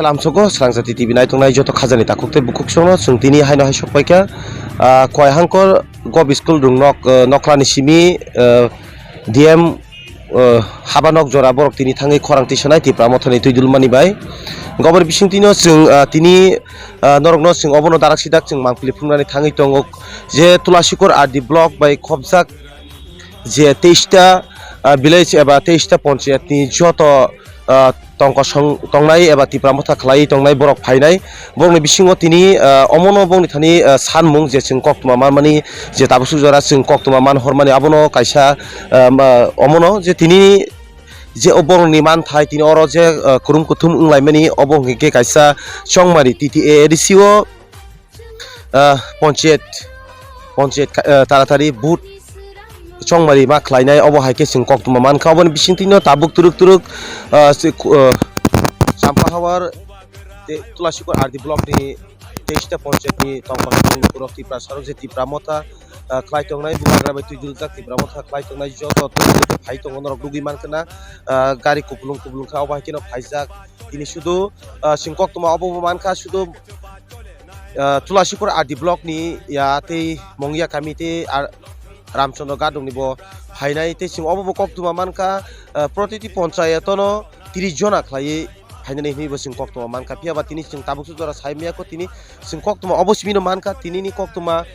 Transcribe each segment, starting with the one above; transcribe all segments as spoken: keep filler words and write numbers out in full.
Lamsogo Srangchati T V naitongnai joto khajani takhuk tei bukhuk songno chwng tini haino hai sok paikha, ah, Khowai Hangkor Gop School rwngnok, eh, nokhlani simi, eh, D M, eh, haba nok jora borok tini thangwi khorang tisanai Tipra Mothani twi dulmani bai. Gobor bisingtwino chwng, ah, tini, ah, norokno chwng obono darak sidak chwng mangpili phunuknani thangwi tongo, je Tulasikor R D block bai khopjak je teista, ah, village eba teista ponchayatni joto, ah, tongkosong tongnai eba Tipra Motha khlaiwi tongnai borok phainai. Borokni bisingo tini, ah, omono bongni thani, ah, sanmung je chwng koktwma manmani, je tabuk suk jora chwng koktwma man hormani abono kaisa, ah, ma-, omono je tini je o borokni manthai tini oro je, ah, kwrwng kwthwng wnglaimani obo hwnkhe kaisa chongmari T T A A D C o ah, ponchayat, ponchayat ka-, ah, taratari vote chongmari ma khlainai, obo hai khe chwng koktwma mankha. Oboni bisingtwino tabuk twrwk twrwk, ah, se khu-, ah, Champa Hawar tei Tulasikor R D block ni teista ponchayat ni tongma borok Tipra sarok je Tipra Motha, ah, khlai tongnai, bubagra bai twi duljak Tipra Motha khlai tongnai joto phai tongo norok nugwi mankha na, ah, gari kupulung kupulung kha obo hai kheno phaijak. Tini sudu, ah, chwng koktwma obo bo mankha sudu ah, Tulasikor R D block ni ya tei Mongya kami tei ar-, Ramchandra Gadong ni bo phainai tei chwng obo bo koktwma mankha, ah, protiti ponchayatono tris jona khlaiwi phainani hinwi bo chwng koktwma mankha. Phiya ba tini chwng tabuk suk jora sai maya kho tini chwng koktwma obo simi no mankha tini ni koktwma,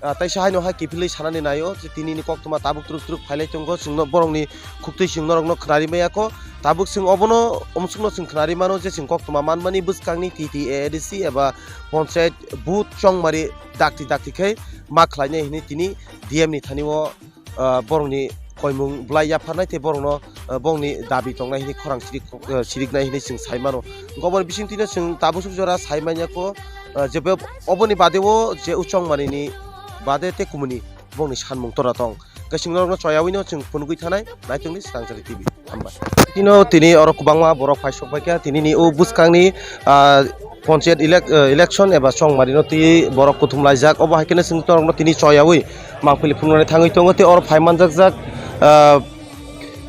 ah, taisa haino hai kiphilwi sanani naio je tini ni koktwma tabuk twrwk twrwk phailai tongo chwngno borokni khuktwi chwng norokno khnari maya kho. Tabuk chwng obono omsukno chwng khnari mano je chwng koktwma manmani bwskangni T T A A D C eba ponchayat vote chongmari dakti dakti khe ma khlainai hinwi tini D M ni thani o, ah, borokni koimung bwlai yapharnai tei borokno, ah, borokni dabi tongnai hinwi khorang sirik, ah, siriknai hinwi chwng sai mano. Gobor bisingtwino chwng tabuk suk jora sai manya kho, ah, je be oboni bade o je o chongmani ni bade tei kumuni borokni sanmung tora tong. Hwnkhe chwng norokno choyawino chwng phunugwi thanai, naitongdi Srangchari T V. Hambai. Tino tini oro kwbangma borok paisok paikha, tinini o bwskangni, ah, ponchayat elec-, ah, election eba chongmarino twi borok kuthum laijak. Obo hai kheno chwng norokno tini choyawi mangpili phunuknani thangwi tongo. Tei oro phai manjakjak, ah,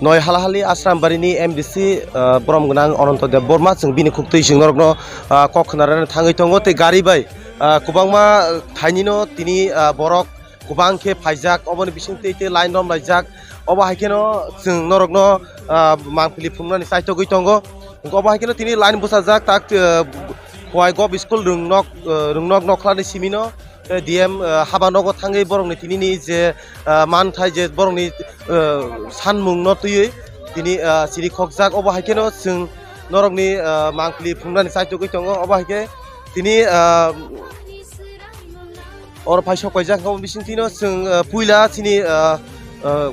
noi halahali Asrambarini M D C, ah, borom gwnang Ananto Debbarma, chwng bini khuktwi chwng norokno, ah, kok khna rwna thangwi tongo. Tei gari bai, ah, kwbangma, ah, thainino tini, ah, borok kwbang khe phaijak, oboni bising twi twi line rom laijak. Obo hai kheno chwng norokno, ah, mangpili phunuknani chaitogwi tongo. Obo hai kheno tini line bwsajak tak, ah, Khowai Gop School rwngnok, ah, rwngnok nokhlani simino, eh, D M, ah, haba nogo thangwi borokni tinini je, ah, manthai je borokni, ah, sanmungno twiwi tini, ah, siri khokjak. Obo hai kheno chwng norokni, ah, mangpili phunuknani chaitogwi tongo. Obo hai khe tini, ah, Oro phai sok paijak, obo bisingtwino chwng, ah, puila chini, ah, ah,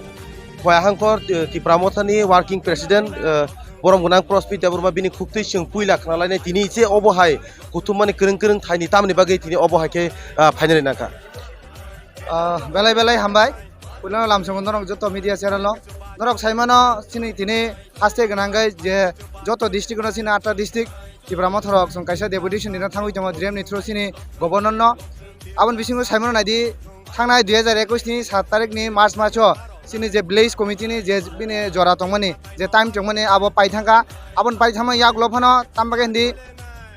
Khowai Hangkor, eh, Tipra Mothani working president, eh, borom gwnang Prospit Debbarma bini khuktwi chwng puila khna lainai tini je obo hai kuthum mani kwrwng kwrwng thaini tamni bagwi tini obo hai khe, ah, phainani nangkha. Ah, belai belai hambai. Puilano lamsongo norok joto media channel no. Norok saimano chini tini haste gwnangwi je joto district no chini atta district Tipra Motha rok chwng kaisa deputation rina thangwi tongo D M ni through chini governor no. Aboni bisingo saimano naidi thangnai dui hajar ekwis ni sat tarik ni March maso chini je village committee ni je bini jora tongmani je time tongmani abo paithangkha. Aboni paithangma yagulo phano tamo khe hindi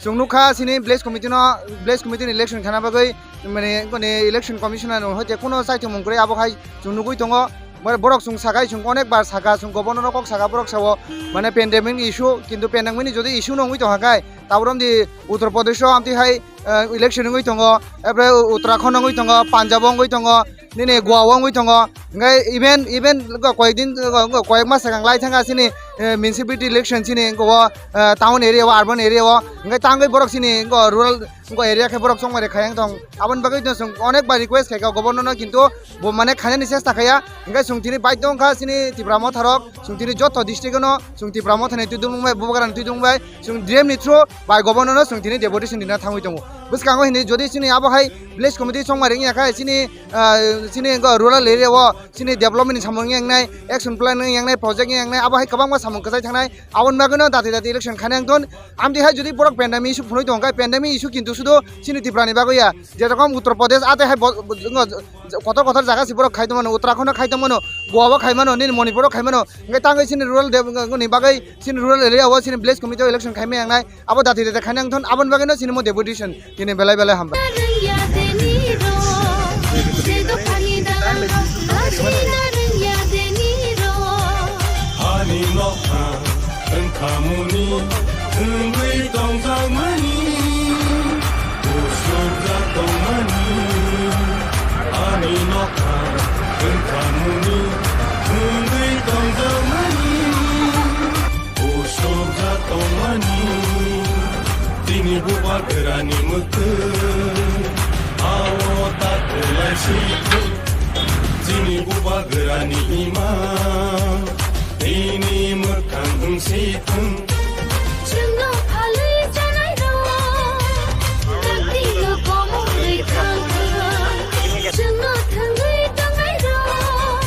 chwng nukha chini village committee no, village committee ni election khana bagwi mane, mane election commissioner no hoite kuno chaithumung kwrwi abo hai chwng nugwi tongo. Bo-, borok chwng sakai chwng onek bar saka chwng governor no kok saka borok sao mane pandemic ni issue, kintu pandemic ni jodi issue no wngwi tongkha khai tabuk romdi Uttar Pradesh o amtwi hai, eh, election wngwi tongo, epre Uttarakhand wngwi tongo, Punjab wngwi tongo, nini Goa wngwi tongo, hingke even, even koyek din, koyek mas sakang lai thangka chini, eh, municipality election chini o, eh, town area o, urban area o, hingke tangwi borok chini o rural Wngkha area khe borok chongmani khayang tong. Aboni bagwi no chwng onek bar request khaikha governor no, kintu bo mane khainani chesta khaya. Hingkhe chwng tini baidho wngkha chini Tipra Motha rok, chwng tini joto district no chwng Tipra Motha ni twi dungmung bai, Bubagra ni twi dungmung bai, chwng D M ni through bai governor no chwng tini deputation rina thangwi tongo. Bwskango hini jodi chini abo hai village committee chongmani wngya khe chini, ah, chini wngkha rural area o chini development ni samung wngya wngnai, action plan wngya wngnai, project wngya wngnai, abo hai kwbangma samung kwchai thangnai. Aboni bagwino dati dati election khaina wngthon. Amtwi hai jodi borok pandemic issue phunui tongo khe, pandemic issue kintu sudu chini Tripura ni bagwi ya. Jerokom Uttar Pradesh a tei hai bo-, bo-, kotor kotor jaga se borok khai tongmano, Uttarakhand khai tongmano, Goa o khaimano, nini Manipur o khaimano, hwnkhe tangwi chini rural de-, ni bagwi chini rural area o chini village committee o election khaimai yangnai, abo dati dati khaina wngthon, aboni bagwino chini mo deputation, tini belai belai hambai. Ani nokha wngkhamuni wngwi tongjakmani, usukjak tongmani. Ani nokha wngkhamuni wngwi tongjakmani, usukjak tongmani. Chini bubagrani mwkhwtwng ao ta kwlai si thung. Chini bubagrani ima tini mwkhang wng si thung. Chwngno phalwi chanairok, dakti no komorwi thangkha. Chwngno thangwi tongnairok,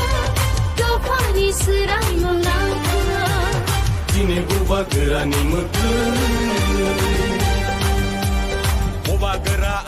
dophani swrangno nangkha. Chini bubagrani mwkhwtwng